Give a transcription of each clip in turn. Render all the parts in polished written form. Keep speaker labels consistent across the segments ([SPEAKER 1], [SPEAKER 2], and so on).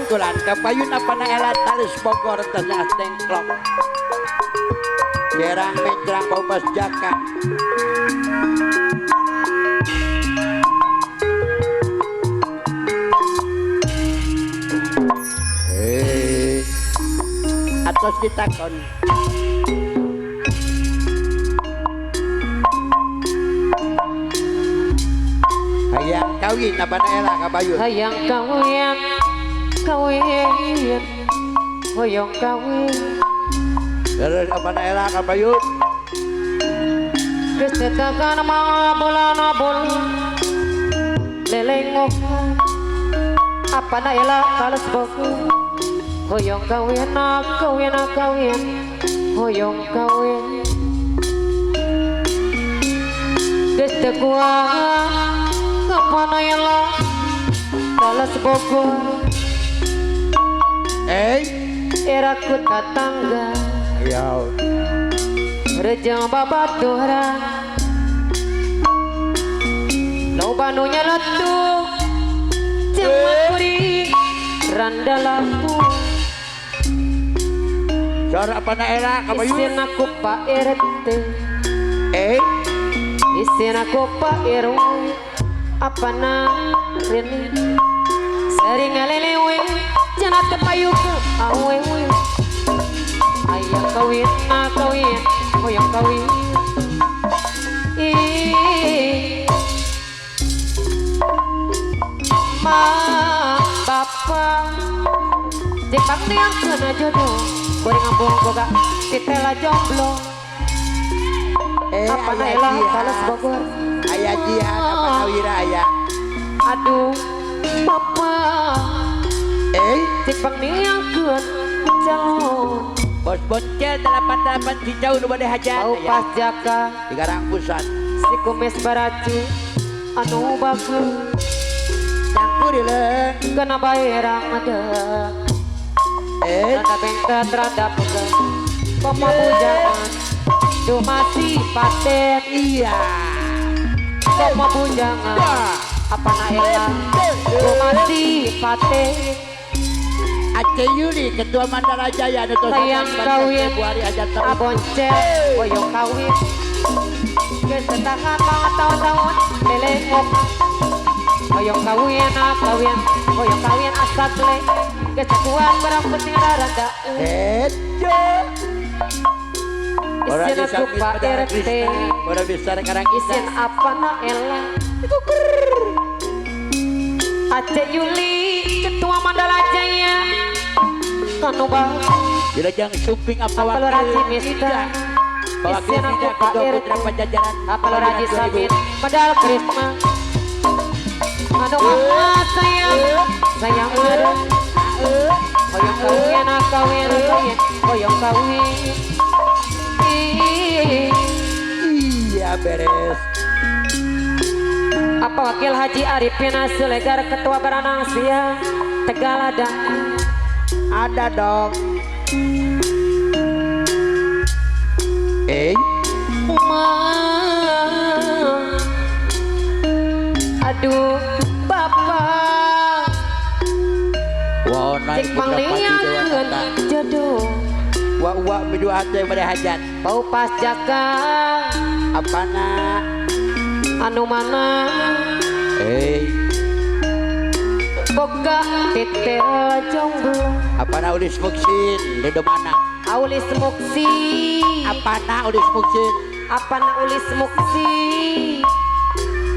[SPEAKER 1] Bungkulan kapayun apa na ela Talis Bogor ternyata tengklok. Jerang mencrang bau jaka. Atos ditakon. Hayang kawin apa na ela kabayun?
[SPEAKER 2] Hayang kawin, kawin, hoyong kawin.
[SPEAKER 1] Terus apa na ela kabayun?
[SPEAKER 2] Geus tetakan mga bulan bul lelengok apa na ela kalas Bogor. Hoyong kawin, kawin, kawin, hoyong kawin. Geus teu kuat kapan ela kalas Bogor. Era ku tatangga.
[SPEAKER 1] Ayo.
[SPEAKER 2] Rejang babaturan. Loba nu nyeletuk jeung kuring randa lampu.
[SPEAKER 1] Suara apa na era kabayun?
[SPEAKER 2] Isin aku Pak RT. Isin aku Pak RW. Apa na Rini sering ngalelewe jana tepayuku awewe. Ayang kawin, kawin, hoyong kawin. Ih, ma bapak jepang niang kena jodoh. Goreng ngambung boga titela jomblo. Apa na ela kalas Bogor.
[SPEAKER 1] Ayah jihan apa nawira ayah.
[SPEAKER 2] Aduh papa. Jepang niang kena calon.
[SPEAKER 1] Bos boncel 88 cicau nu bade hajat.
[SPEAKER 2] Bau pas jaka
[SPEAKER 1] di Karangpusan.
[SPEAKER 2] Si kumis baracu anu bagus.
[SPEAKER 1] Cangkurileun
[SPEAKER 2] kena baerang ada. Rada bengket rada pegel. Komo bujangan du masih paten.
[SPEAKER 1] Iya.
[SPEAKER 2] Komo bujangan apa na ela du masih paten.
[SPEAKER 1] Aceh Yuli Ketua Mandala Jaya
[SPEAKER 2] sayang kawin aboncel hoyong kawin. Geus tetakan tahun-tahun lelengok. Hoyong kawin kawin hoyong kawin asal le. Geus kuat barang penting rada. Isin aku Pak RT. Isin apa na ela. Aceh Yuli Ketua Mandala Jaya kanu bang
[SPEAKER 1] Dilajang sumping apa
[SPEAKER 2] wakil Raji Mista isin aku Pak RT apa Raji Samin Padahal Krisma anu mama sayang sayang ada hoyong kawin kawin kawin hoyong kawin.
[SPEAKER 1] Iya beres.
[SPEAKER 2] Apa wakil Haji Arifin Silegar Ketua Baranang Sia Tegal ada.
[SPEAKER 1] Ada dong.
[SPEAKER 2] Ma, aduh bapak.
[SPEAKER 1] Wow, naik
[SPEAKER 2] cek pangliankeun jodoh.
[SPEAKER 1] Wa wa berdua hati pada hajat.
[SPEAKER 2] Bau pas jaka.
[SPEAKER 1] Apa nak?
[SPEAKER 2] Anu mana? Boga titel jomblo.
[SPEAKER 1] Apa na ulis muksin? Dedo mana?
[SPEAKER 2] Aulis muksi.
[SPEAKER 1] Apa na ulis muksin?
[SPEAKER 2] Apa na ulis muksi?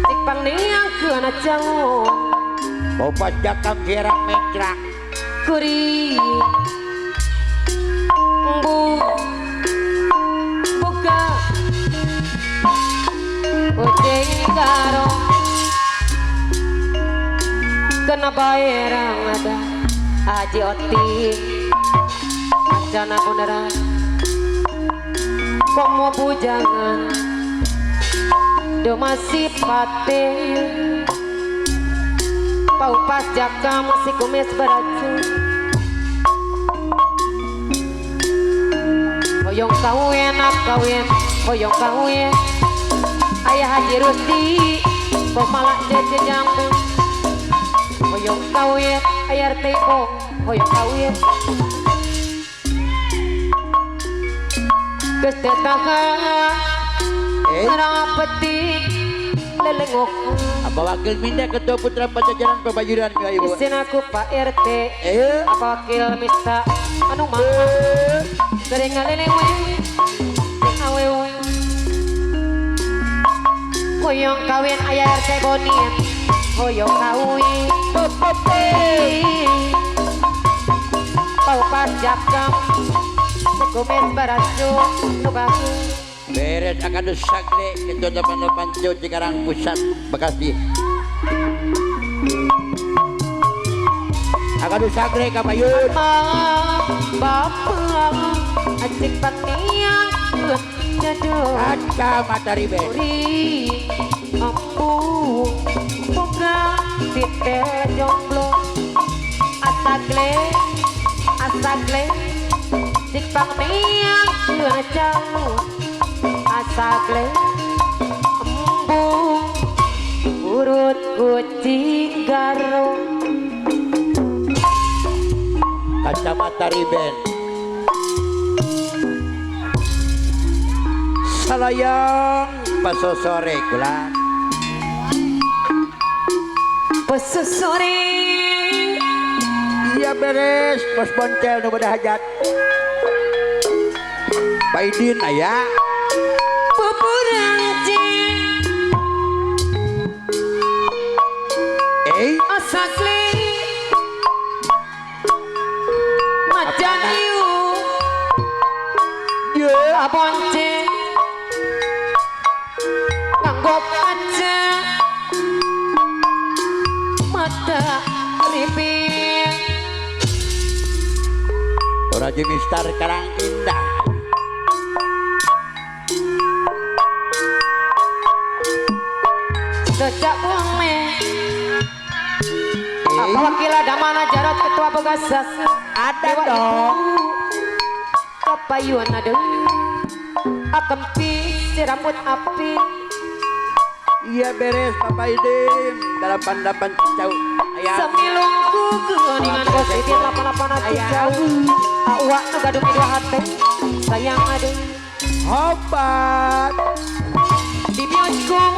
[SPEAKER 2] Cik pangliangkeun calon.
[SPEAKER 1] Bau pas jaka kirang mengkrak.
[SPEAKER 2] Kuri. Bu. Boga. Kucing karo kena baerang ada Haji Oti Acana beneran komo bujangan do masih paten pau pas jaka masih kumis beracun. Hoyong kawin kawin hoyong kawin. Ayah Haji Rusdi pemalak jeje jambu. Hoyong kawin ayah teko Hoyong kawin geus teu tahan rapeti lelengok.
[SPEAKER 1] Apa wakil minda ketua putra Pajajaran Pabayuran ka ibu.
[SPEAKER 2] Isin aku Pak RT. Apa wakil mista anu mah sering ngalelewe jeung awewe. Hoyong kawin aya RT Bonin. Hoyong kawin pau pajakam kumis baracu nu bahu.
[SPEAKER 1] Beres akan sagle ketua 88 Cikarang Pusat Bekasi. Akan sagle kapayun.
[SPEAKER 2] Bapak acik paniang jodoh.
[SPEAKER 1] Kacamata riben.
[SPEAKER 2] Ampu boga titel jomblo. Asagle asagle cik paniang jauh. Asagle embung urut kucing garung.
[SPEAKER 1] Kacamata riben. Salayang pasosore kula.
[SPEAKER 2] Pasosore.
[SPEAKER 1] Iya beres bos boncel nu beda hajat. Paidin aya.
[SPEAKER 2] Asakli macan iu abonce nganggo kaca mata ripin.
[SPEAKER 1] Raja Mistar Karang Indah.
[SPEAKER 2] Sejak bumi apa wakil ada mana Jarot ketua Pegasus
[SPEAKER 1] ada dong.
[SPEAKER 2] Kapayuan ada akempis rambut api.
[SPEAKER 1] Iya beres Bapak Idin 88 jauh.
[SPEAKER 2] Semilung kukuningan bos Idin 88 jauh. Awak nu gaduh dua hati sayang aduh.
[SPEAKER 1] Hobat
[SPEAKER 2] di bioskop.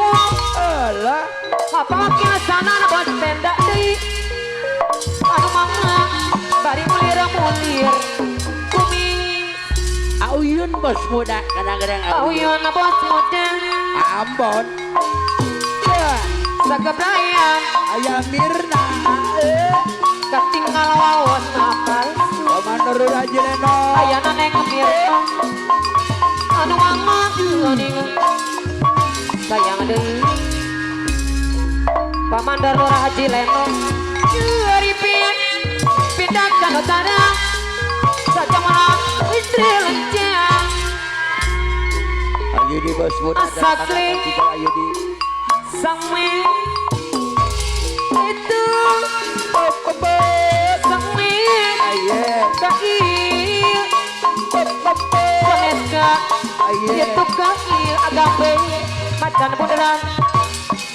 [SPEAKER 1] Alah
[SPEAKER 2] apa wakil sana bos tenda deui. Anu mama bari mulir-mulir kumis.
[SPEAKER 1] Auyun bos muda kadang-kadang
[SPEAKER 2] auyun bos muda.
[SPEAKER 1] Ambon.
[SPEAKER 2] Sakabrayan
[SPEAKER 1] aya Mirna.
[SPEAKER 2] Katinggal waos palsu.
[SPEAKER 1] Komandan Haji Leno.
[SPEAKER 2] Ayana neng Mirna. Anu mama geuning sayang deui. Pamandar Lurah Haji Leno. Ripin pindah ke utara sajamana istri lencang.
[SPEAKER 1] Ayudi bos muda
[SPEAKER 2] asakli
[SPEAKER 1] Ayudi
[SPEAKER 2] same itu same kail koneska itu kail agape macan bunderan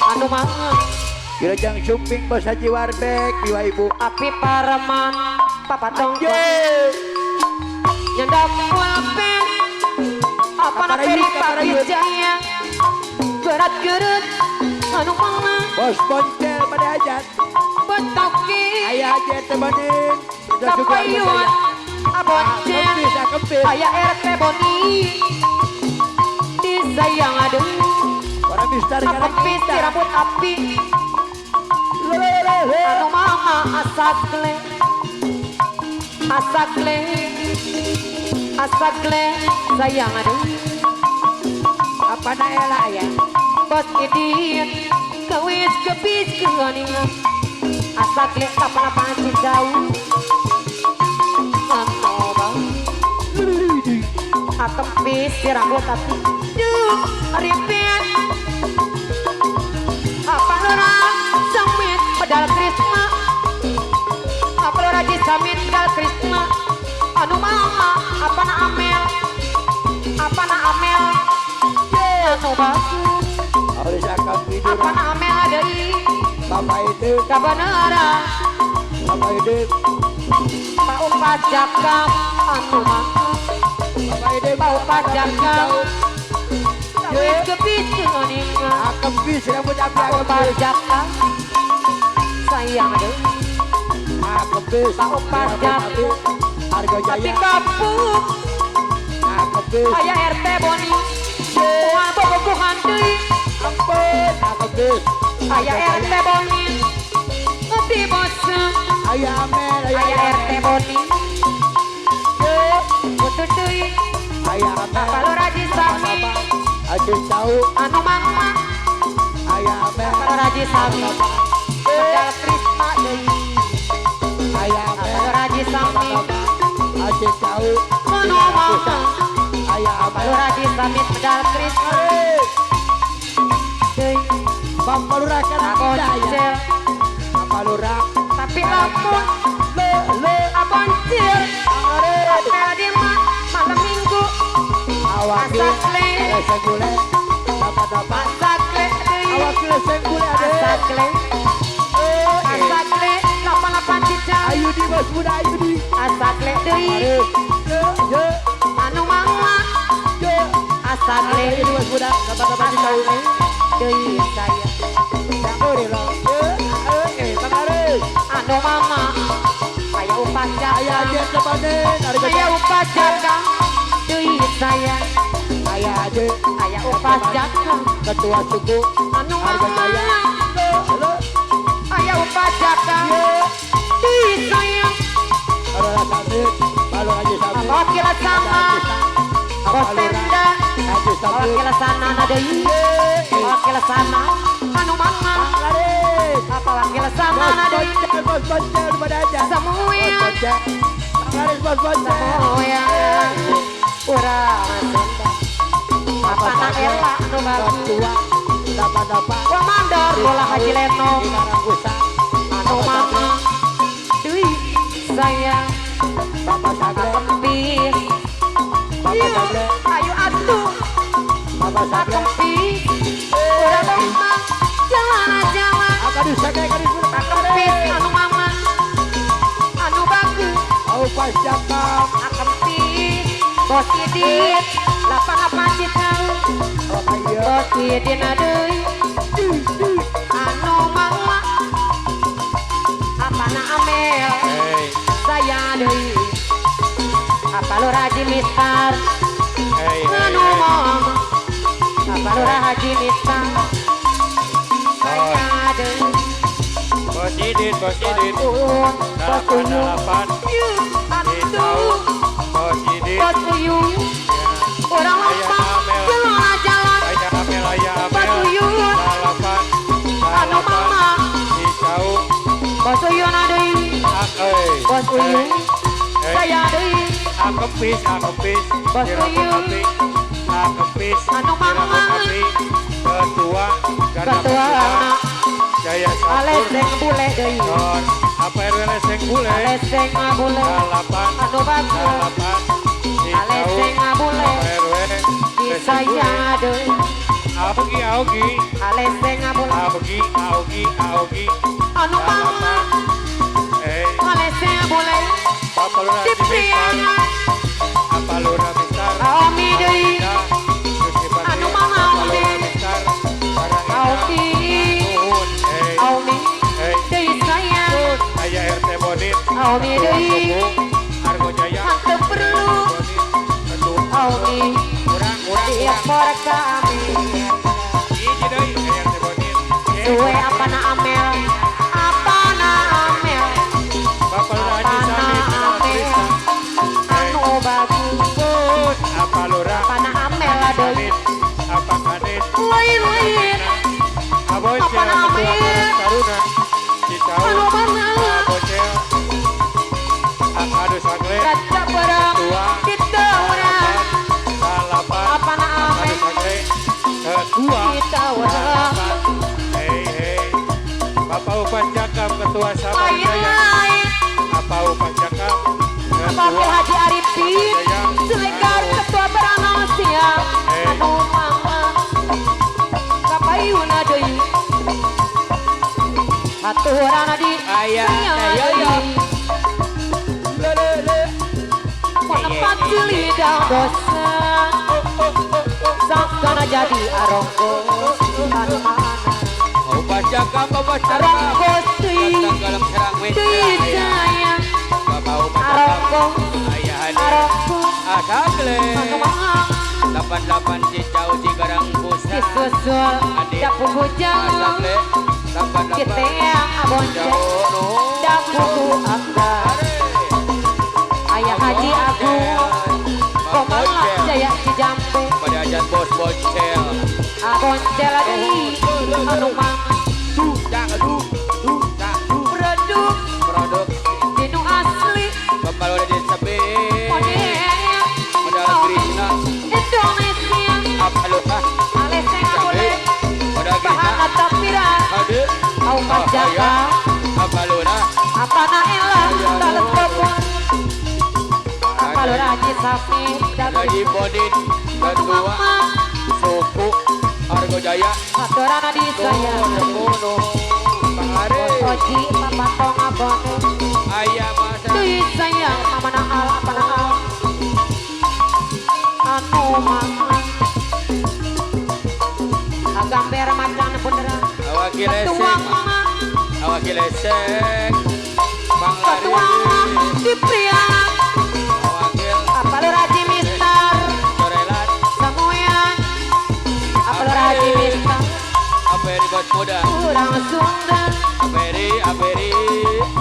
[SPEAKER 2] anu mah.
[SPEAKER 1] Wilujeng Sumping bos Haji Warbek biwa ibu.
[SPEAKER 2] Api paraman papatong nyendak pulpen apa na peri papi jaya berat gerut anu mama
[SPEAKER 1] bos boncel pada hajat
[SPEAKER 2] betoki
[SPEAKER 1] ayah haji temenin
[SPEAKER 2] kapayun aboncel ayah RT Boni disayang aduh
[SPEAKER 1] para mister
[SPEAKER 2] kepis rambut api anu mama asakle asakle asakle sayang aduh
[SPEAKER 1] apa naela ya
[SPEAKER 2] bos idin kawis kepis keaningan asakle kapan-kapan jauh anu bang akempis rambut api duh ripin apa lora samit pedal krisma apa lora di samit pedal krisma anu mama apa na amel apa na amel anu bagus apa na amel deui
[SPEAKER 1] bapak itu
[SPEAKER 2] kabeneran
[SPEAKER 1] bapak itu
[SPEAKER 2] Pak Upajakam anu mama Pak Upajakam wis kepiceun
[SPEAKER 1] akempis rambut api
[SPEAKER 2] Pak Upajakam sayang deui
[SPEAKER 1] akempis
[SPEAKER 2] Pak Upajakam
[SPEAKER 1] Argo Jaya
[SPEAKER 2] tapi kapuk
[SPEAKER 1] akempis
[SPEAKER 2] aya RT Boni moal bobogohan deui
[SPEAKER 1] ampun akempis
[SPEAKER 2] aya RT Boni ngendi bosen
[SPEAKER 1] aya Amel
[SPEAKER 2] aya RT Boni butuh deui
[SPEAKER 1] aya Amel
[SPEAKER 2] Pak Lurah Haji Sami
[SPEAKER 1] Aduh tahu
[SPEAKER 2] anu mama
[SPEAKER 1] aya Amel
[SPEAKER 2] Pak Lurah Haji Sami medal Krisma deui
[SPEAKER 1] aya
[SPEAKER 2] Pak
[SPEAKER 1] Amel
[SPEAKER 2] Lurah Haji Sami
[SPEAKER 1] Aduh tahu
[SPEAKER 2] anu mama
[SPEAKER 1] aya
[SPEAKER 2] Pak
[SPEAKER 1] Amel
[SPEAKER 2] Lurah Haji Sami medal Krisma deui
[SPEAKER 1] Bapak Lurah kan
[SPEAKER 2] Aboncel
[SPEAKER 1] Bapak Lurah
[SPEAKER 2] tapi lamun
[SPEAKER 1] le le
[SPEAKER 2] aboncil apel di malam minggu
[SPEAKER 1] awak
[SPEAKER 2] asakle
[SPEAKER 1] senggule dapat
[SPEAKER 2] asakle deui
[SPEAKER 1] awak senggule ade
[SPEAKER 2] asakle asakle 88 cicak
[SPEAKER 1] ayu di bos muda ayu di
[SPEAKER 2] asakle deui
[SPEAKER 1] ye ye
[SPEAKER 2] anu mama
[SPEAKER 1] ye
[SPEAKER 2] asakle
[SPEAKER 1] ayu di bos muda dapat
[SPEAKER 2] asakle deui saya
[SPEAKER 1] boleh lo ye pangareus
[SPEAKER 2] anu mama aya upacara
[SPEAKER 1] aya aja tepanen
[SPEAKER 2] aya upacara deui saya
[SPEAKER 1] aya aja
[SPEAKER 2] aya upacara
[SPEAKER 1] ketua suku
[SPEAKER 2] anu mama aya upacara deui saya wakil sama bos Pemda wakil sana deui wakil sana anu mama apa wakil sama deui
[SPEAKER 1] bos boncel pada aja
[SPEAKER 2] semuanya
[SPEAKER 1] bos boncel
[SPEAKER 2] semuanya urang Sunda apa na eta anu bagus
[SPEAKER 1] dapat
[SPEAKER 2] komandor bola Haji Leno anu mama deui saya
[SPEAKER 1] Bapak Sagle
[SPEAKER 2] akempis
[SPEAKER 1] Bapak Sagle
[SPEAKER 2] ayo atuh
[SPEAKER 1] Bapak Sagle
[SPEAKER 2] akempis urang mama jalan-jalan akempis anu mama anu bagus
[SPEAKER 1] au pas jakam
[SPEAKER 2] akempis bos Idin 88 cicau bos Idin deui anu mama apana Amel saya deui apa Lurah Haji Mistar anu mama apa Lurah Haji Mistar saya deui
[SPEAKER 3] Bos Idin Bos Idin
[SPEAKER 2] Bos Uyun atuh
[SPEAKER 3] Bos Idin
[SPEAKER 2] Bos Uyun orang lempang jalan jalan
[SPEAKER 3] aya Amel aya
[SPEAKER 2] Bos
[SPEAKER 3] Amel
[SPEAKER 2] Uyun anu mama Bos Uyun deui Bos Uyun saya deui
[SPEAKER 3] akempis akempis
[SPEAKER 2] Bos Uyun
[SPEAKER 3] akempis
[SPEAKER 2] anu mama
[SPEAKER 3] ketua
[SPEAKER 2] ketua
[SPEAKER 3] Jaya Sampur
[SPEAKER 2] aleseng bule deui
[SPEAKER 3] apa RW leseng bule
[SPEAKER 2] aleseng bule anu bagus aleseng bule di saya deui
[SPEAKER 3] augi augi
[SPEAKER 2] aleseng bule
[SPEAKER 3] augi augi augi
[SPEAKER 2] anu mama aleseng bule
[SPEAKER 3] Bapak Lurah
[SPEAKER 2] di priangan
[SPEAKER 3] Bapak Lurah Mistar
[SPEAKER 2] Aomi deui anu mama Aomi Aomi Aomi deui saya
[SPEAKER 3] aya RT Bonit
[SPEAKER 2] Aomi deui
[SPEAKER 3] Argo Jaya
[SPEAKER 2] hanteu perlu Aomi
[SPEAKER 3] kurang kurang
[SPEAKER 2] diimpor ka Amerika
[SPEAKER 3] hiji deui aya RT Bonit
[SPEAKER 2] suwe apana Amel apana Amel
[SPEAKER 3] Bapak Lurah Haji
[SPEAKER 2] apana
[SPEAKER 3] Sami
[SPEAKER 2] Amel anu bagus
[SPEAKER 3] apa Lurah
[SPEAKER 2] apana Amel deui
[SPEAKER 3] apa Kades
[SPEAKER 2] lain-lain
[SPEAKER 3] Aboncel
[SPEAKER 2] Apana Amel
[SPEAKER 3] Taruna Cicau
[SPEAKER 2] anu mana
[SPEAKER 3] Aboncel Akadu Sagle
[SPEAKER 2] Raja Berem
[SPEAKER 3] Ketua
[SPEAKER 2] Ditawara
[SPEAKER 3] Salapan
[SPEAKER 2] apana
[SPEAKER 3] Akadu
[SPEAKER 2] Amel
[SPEAKER 3] Sagle Ketua
[SPEAKER 2] Ditawara
[SPEAKER 3] Hei hei Bapak Upajakam Ketua Sabang Jaya
[SPEAKER 2] lain-lain
[SPEAKER 3] Apa Upajakam
[SPEAKER 2] Wakil
[SPEAKER 3] Ketua
[SPEAKER 2] Haji Arifin Silegar Ketua Beranasia anu mama kapayuna deui haturana di
[SPEAKER 1] Aya,
[SPEAKER 2] saya
[SPEAKER 1] yo, yo.
[SPEAKER 2] deui. Monepat lidah dosa sakana jadi arongkos anu mana
[SPEAKER 1] Obat jakam
[SPEAKER 2] arongkos teuing sayang arongkos arongkos
[SPEAKER 1] asagle
[SPEAKER 2] anu mana
[SPEAKER 1] 88 Cicau Cikarang Pusat
[SPEAKER 2] disusul dapugu jauh Citeang abonceng dapugu anggar Ayah Haji Agung Komala Jaya Cijambe
[SPEAKER 1] pada ajan bos boncel
[SPEAKER 2] aboncel deui anu mang produk
[SPEAKER 1] produk
[SPEAKER 2] dinu asli
[SPEAKER 1] bapak di sepi
[SPEAKER 2] model
[SPEAKER 1] modal Krishna
[SPEAKER 2] Indonesia
[SPEAKER 1] apa
[SPEAKER 2] aleseng abole
[SPEAKER 1] modal Krishna
[SPEAKER 2] bahana tapira
[SPEAKER 1] ade
[SPEAKER 2] au pajaka
[SPEAKER 1] apa luna
[SPEAKER 2] apa naelah dalet popon apa lura Haji Safi
[SPEAKER 1] Haji Bodin Ketua Suku Argo Jaya
[SPEAKER 2] Atorana di saya
[SPEAKER 1] Pangare
[SPEAKER 2] Oji papatong abone
[SPEAKER 1] Ayah masa
[SPEAKER 2] Duit sayang mama naal apa naal Anu mama Agamber macan beneran
[SPEAKER 1] Awaki
[SPEAKER 2] Ketua
[SPEAKER 1] lesek
[SPEAKER 2] mama
[SPEAKER 1] Awaki lesek Bang Lari
[SPEAKER 2] Ketua mama di pria
[SPEAKER 1] Awakil
[SPEAKER 2] Apa lura Haji Mister
[SPEAKER 1] Torelat
[SPEAKER 2] Samuyan Apa lura Haji Mister
[SPEAKER 1] Aperi Bos Muda
[SPEAKER 2] Urang Sunda
[SPEAKER 1] Aperi Aperi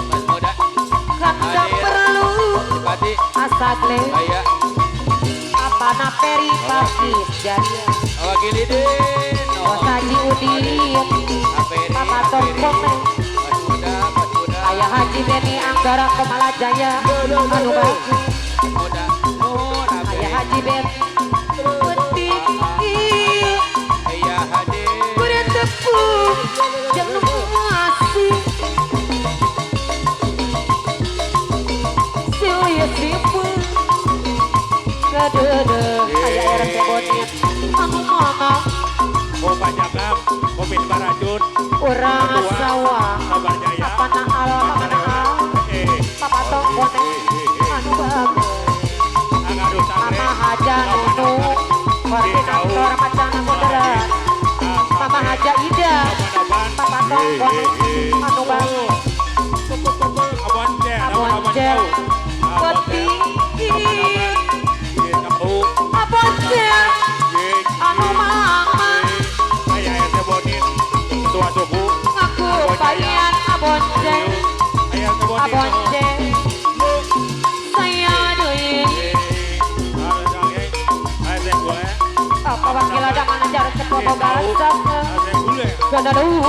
[SPEAKER 1] Bos Muda
[SPEAKER 2] Kan tak perlu
[SPEAKER 1] Pati
[SPEAKER 2] Asagle
[SPEAKER 1] Ayah
[SPEAKER 2] Apa na peri pakis jaya
[SPEAKER 1] Awakil Idin
[SPEAKER 2] Bos Haji Udin
[SPEAKER 1] Aperi
[SPEAKER 2] Papa
[SPEAKER 1] Aperi
[SPEAKER 2] Tongkome
[SPEAKER 1] Bos Muda Bos Muda
[SPEAKER 2] Ayah Haji Beni Anggara Komala Jaya Anu bagus
[SPEAKER 1] Bos Muda Nuhun Aperi
[SPEAKER 2] Ayah Haji Ben Penting
[SPEAKER 1] Ayah hadir
[SPEAKER 2] Kuring tepung Jeung nu asih Silih sipun Kadeudeuh Aya RT Bonit Anu mana
[SPEAKER 3] Obat jakam Komis Barajun
[SPEAKER 2] Urang sawah
[SPEAKER 3] Sabar Jaya
[SPEAKER 2] Apa naal apa naal Papa Tongkone Anu bagus
[SPEAKER 3] Agadu Sangre
[SPEAKER 2] Mama Haja Nunu Koordinator Macana Modern Mama Haja Ida Papa Tongkone Anu bagus
[SPEAKER 3] Aboncel
[SPEAKER 2] Aboncel Penting Aboncel Anu mama
[SPEAKER 3] Ayah RT Bonit Ketua Suku
[SPEAKER 2] Ngaku payan aboncel
[SPEAKER 3] Ayah RT Bonit
[SPEAKER 2] Aboncel Saya deui Apa wakil ada mana jarak ketua boga resep Gana dulu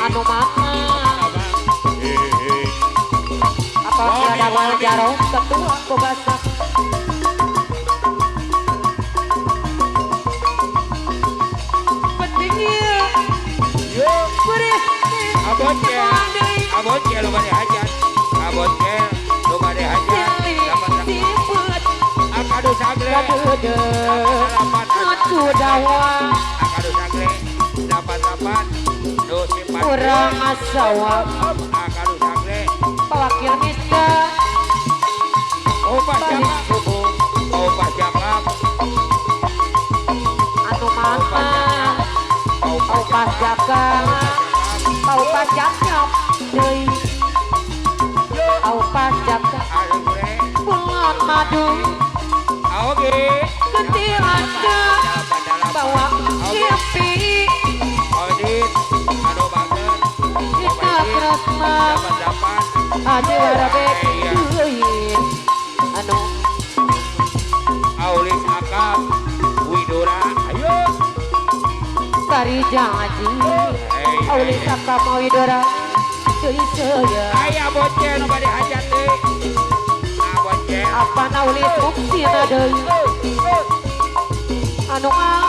[SPEAKER 2] Anu mama Apa wakil ada mana jarak ketua boga resep Pentingnya
[SPEAKER 1] Aboncel Aboncel lu bade hajat Aboncel lu bade hajat
[SPEAKER 2] Siput
[SPEAKER 1] Akadu Sagle
[SPEAKER 2] Kadeudeuh Ngaku dawa
[SPEAKER 1] Akadu Sagle 88 Nu simpan
[SPEAKER 2] Urang asawa
[SPEAKER 1] Akadu Sagle
[SPEAKER 2] Pewakil Miska
[SPEAKER 1] Obat
[SPEAKER 2] Balik
[SPEAKER 1] jakam
[SPEAKER 2] subuh
[SPEAKER 1] Obat jakam
[SPEAKER 2] Anu mana Opas jakam Opas jakam Deui Opas jakam Bulan madu
[SPEAKER 1] Oke
[SPEAKER 2] Ketilanda Bawa mimpi
[SPEAKER 1] Audit Anu banget
[SPEAKER 2] Kita Kresna
[SPEAKER 1] 88
[SPEAKER 2] Haji Warabek Deui Anu
[SPEAKER 1] Aulis Akam Widura ayo
[SPEAKER 2] Kari janji Aulis Akam Widura Deui saya
[SPEAKER 1] Aya boncel nu bade hajat deui Aboncel
[SPEAKER 2] Apa naulis buktina deui Anu mah